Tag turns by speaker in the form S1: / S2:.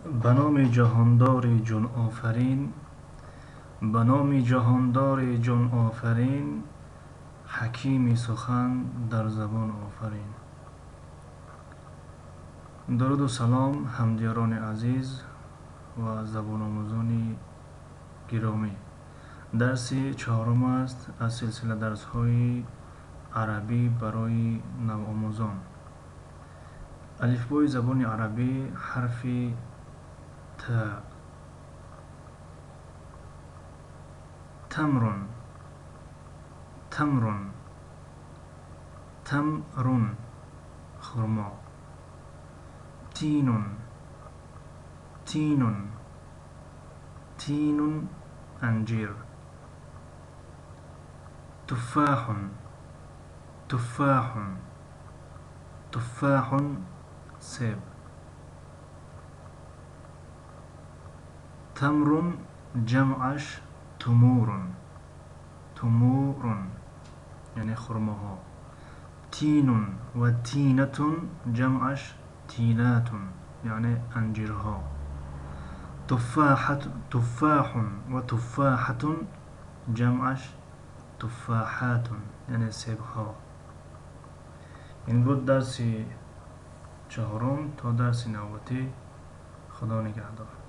S1: Ба номи ҷаҳондори ҷонофарин, ба номи ҷаҳондори ҷонофарин, ҳакими сухан дар забон офарин. Дуруду салом, ҳамдиёрони азиз ва забономӯзони гиромӣ. Дарси чаҳорум аст аз силсила дарсҳои арабӣ барои навомӯзон. Алифбои забони арабӣ, ҳарфи та. Тамрун, тамрун, тамрун, хурмо. Тинун, тинун, тинун, анҷир. Туффоҳун, туффоҳун, туффоҳун, себ. Тамрун ҷамъаш тумурун, тумурун, яъне хурмоҳо. Тинун ва тинатун ҷамъаш тинатун, яъне анҷирҳо. Туффоҳун ва туффоҳатун ҷамъаш туффоҳатун, яъне себҳо. Ин буд дарси чаҳорум. То дарси навбатӣ, Худо нигаҳдор.